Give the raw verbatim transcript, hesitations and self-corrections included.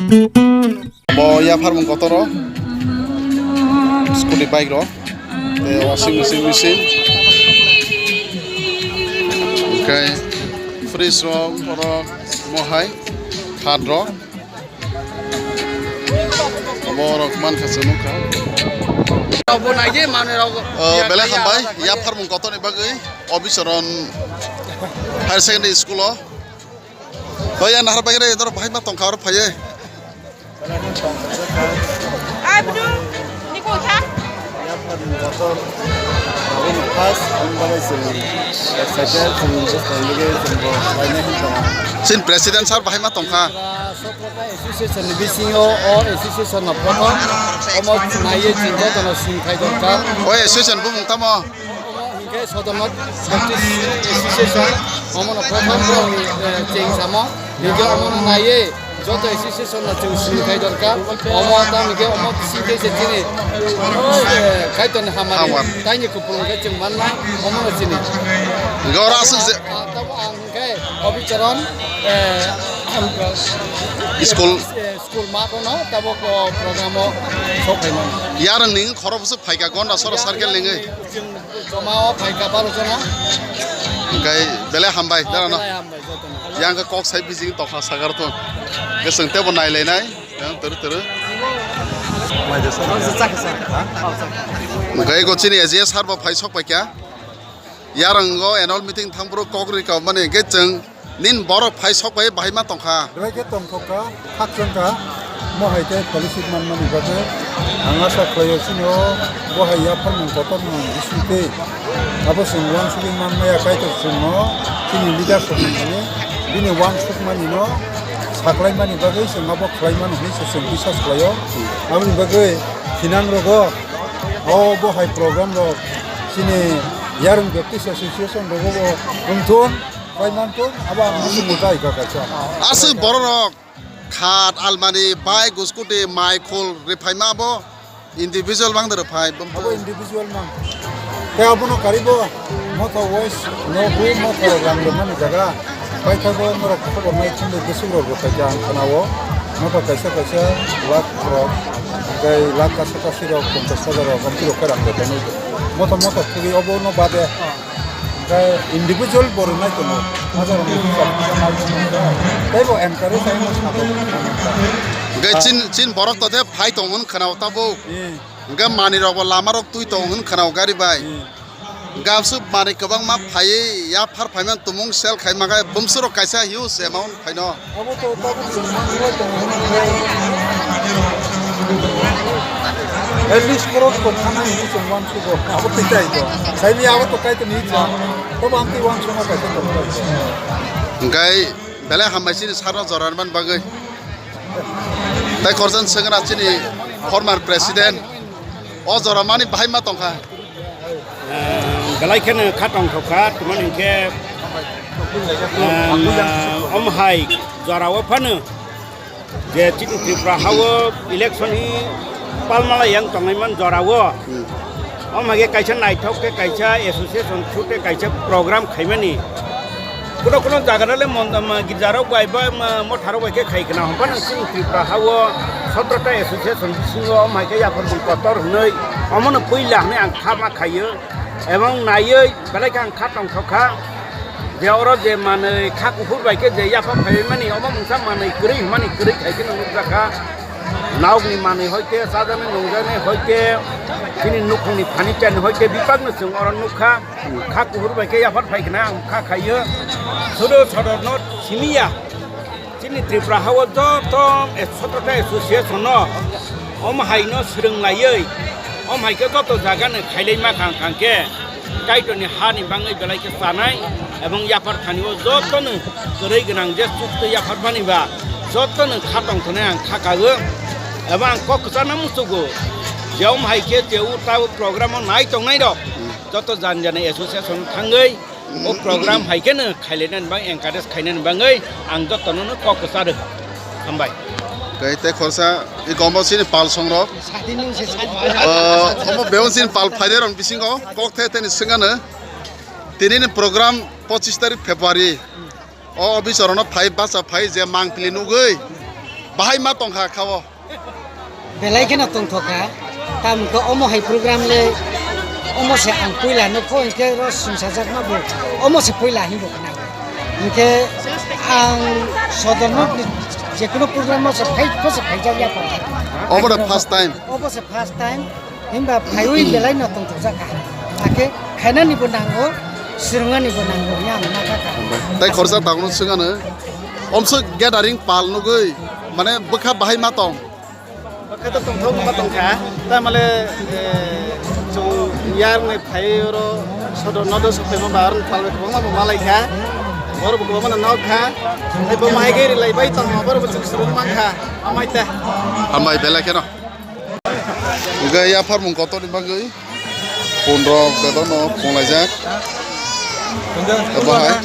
Bo yapharmung kotoro, scooty bike rok, tei washing machine, machine, hwnkhe fridge rok, borok mohai khat rok, borok mankha se nukha. Rokbo naidi manwi rok. O, belai hambai, yapharmung kotorni bagwi Obicharan Higher Secondary School o. Hoi, ya nahar bagwi re, doro bahai ma tongkha, oro phaiye. Ai, budu, ni kung kha? Sin president sir bahai ma tongkha. Association ni bisingo o association no prothom omo naiye chwng jotono sing khai dorkar. O association bumung tamo? Omo hinkhe Sodorno Baptist Association, omono prothom borokni, eh, cheng samo. Hinkhe omono naiwi joto association no chwng sini khai dorkar. Omo tamo hinkhe omo singkhe se chini, eh, Kaitorni hamari. Hamar. Taini kupulung khe chwng mannai, omono chini. Hinkhe oro aswk je Ah, tamo ang hinkhe Obicharan, eh, School. Eh, school mat ono tabuk o program o sok phaimani. Yarwng ni khorok bwswk phaikha Gonda sora circle ningwi. Chwng joma o phaikha baro jona. Hwnkhe belai hambai, ah, darano. Belai hambai jotono. Yang khe kok sai bijing tokha sagar to. Hwnkhe chwng tebo nailainai, yang turu turu. Hwnkhe go chini S G S sir bo phai sok paikha. Yarwng o annual meeting thang phuru kok rikao mani hwnkhe chwng Nini borok phai sok bai bahai ma tongkha. Belai khe tongthok kha, khakchang kha, mo hai khe fellowship manmani bagwi. Ang asa khlaio chini o bo hai yapharmung kotormung bising tei abo chwng uansugwi man maya Kaitor chwngno chini leadership ni hwnwi bini uansukmani no saklai mani bagwi chwng abo khlai mano hinwi se chwng biswas khlaio. Aboni bagwi thinang rogo o bo hai program rok chini Yarwng Baptist Association rogo bo wngthun. Pai manthung, abo ang bisi mutai kha kaisa. Aswk bororok khat, almari, bike, scooty, mai khul rwphaima abo individual bangde rwphai, bum abo individual mang. Tei abono karibo motha wise no bu motha rang rwmani jaga. Paithago norok khobor nai thumwi bwswk rok rwphai kha ang khana-o. Motha kaisa kaisa lakh rok, tei lakh kaisa kaisa rok, ponchash hajar rok, amtwi rok khe rang rwphainai. Motha motha thugwi obo no bade. Hwnkhe individual bo rwnai tongo, hajar rokni hisab kisa nai tongo. Tei bo encourage khaino sabo. Hwnkhe chin, chin borok to de phai tongo hwn khwnao tabuk. Hmm. Hwnkhe manwi rok bo lama rok twi tongo hwn khwnao gari bai. Hmm. Hwnkhe aswk manwi kwbangma phaiwi yaphar phaimani tumung sell khai mankhe bumswk rok kaisa huge amount phaino. Abo to tabuk chwng manwi tongo hwnwi at least crore kwthana hinwi chwng uansukgo. Abo twi tai to. Saimanya abo to Kaitorni icha. Tobo amtwi uansukma kaisa tongthai. Hwnkhe belai hambai chini sarno jora rwmani bagwi. Tai khoroksa swngna chini former president. O jora mani bahai ma tongkha. Ah, belai kheno kha tongthok kha, tongmani hinkhe, ah, omo hai jorao phano je chini Tripura hao election ni palmala yang tongnaimani jorao. Hmm. Omo hai khe kaisa naithok khe kaisa association through khe kaisa program khaimani. Kuno kuno jaga le mon-, ma, girja rok bai ba, ma, motha rok bai khe khai khna hwn phano chini Tripura hao sotro ta association bisingo omo hai khe yapharmung kotor hwnwi omono puila hwnwi ang kha ma khaio. Ebong naiwi belai khe ang kha tongthok kha je oro je manwi kha kuphur bai khe je yapha phaiwi mani omo mungsa manwi kwrwi hwnmani kwrwi khai kheno nukjak kha. Nokni manwi hoi khe chajaknai nungjaknai hoi khe chini nukhungni furniture ni hoi khe bebakno chwng oro nukha. Kha kuhur bai khe yaphar phai khna ang kha khaio. Sudu sodorno simiya. Chini Tripura hao joto sotro ta association no omo hai no swrwng laiwi, omo hai khe joto jaga no khailai ma kha, hwnkhe Kaitorni ha ni bangwi belai khe chanai ebong yaphar thani o joto no kwrwi gwnang je chuk twi yaphar mani ba joto no kha tong thani ang kha kago. Ebong ang kok kwchana muchugo je omo hai khe je o ta o program o nai tongnai rok joto jan jani association thangwi o program hai khe no khailainani bang encourage khainani bangwi ang jotono no kok kwcharo. Hambai. Tei tei khorsa i gombo chini pal songrok. Sadi nung se sadi. O, omo beon chini pal phaide rong bisingo kok the teni swngano. Tini ni program pochis tarik February. O office rokno phai bacha phai je mangpili nugwi. Bahai ma tongkha kha o. Belai kheno tongthokha. Tamo khe omo hai program le omo se ang puila nukho, hinkhe ro sumsajak ma bo omo se puila hinbo khna. Hinkhe ang sodorno jekunu program o se phai kho se phaijak ya kho. Obo da first time. Obo se first time. Himba phaiwi belai no tongthokjak kha. Akhe khainani bo nango, swrwngnani bo nango, ya ang ma kha kha. Tai khorsa tangno swngano. Omswk gathering pal nugwi, mane bwkha bahai ma tong. Bwkha to tongthok ma tongkha. Tamale, eh, chwng yarwngni phai oro sodor nodo sokphaima ba arwng pal kwbangma bo malaikha. Borok bo kwbangma no nokha. Tai bo maigwi rilaibai tongma borok bo chwng swrwng mankha. Amai ta. Hambai belai kheno. Hingke yaphar mung kotor ni bagwi pondro kotor no punglaijak. Abo hai.